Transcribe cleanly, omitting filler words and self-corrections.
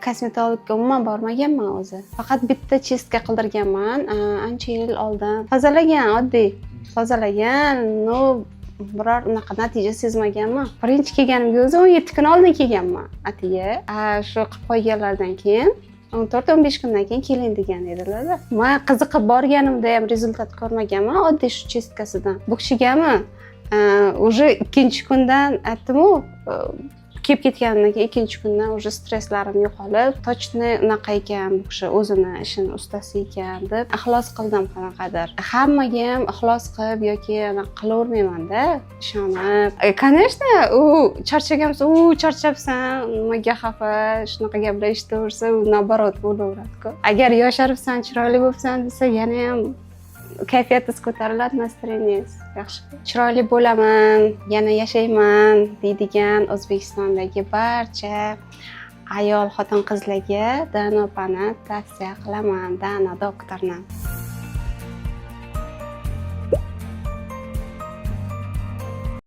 Kosmetologga umuman bormaganman o'zi. Faqat bitta чистка qildirganman ancha yil oldin. Tozalagan, oddiy tozalagan, но biror unaqa natija sezmaganman. Birinchi kelganimga o'zi 17 kun oldin kelganman atigi. Shu qilib qo'yganlaridan keyin 14-15 kundan keyin keling degan edilarda. Man qiziqib borganimda ham результат ko'rmaganman oddiy shu чистка sidan. Bu kishigami уже ikkinchi kundan aytdimu, kelib ketganimdan keyin ikkinchi kundan уже stresslarim yo'qolib, точно unaqa ekan, bu kishi o'zini ishini ustasi ekan deb ixlos qildim. Qanaqadir hammaga ham ixlos qilib yoki anaqa qilavermaymanda, ishonib. Конечно, u charchagan bo'lsa, u charchabsan, nimaga xafa, shunaqa gaplar eshitaversa, u наоборот bo'laveradiku. Agar yosharibsan, chiroyli bo'libsan desa, yana ham kayfiyatingiz ko'tariladi, настроение ngiz yaxshi. Chiroyli bo'laman, yana yashayman deydigan O'zbekistondagi barcha ayol, xotin qizlarga Dana opani tavsiya qilaman, Dana doktorni.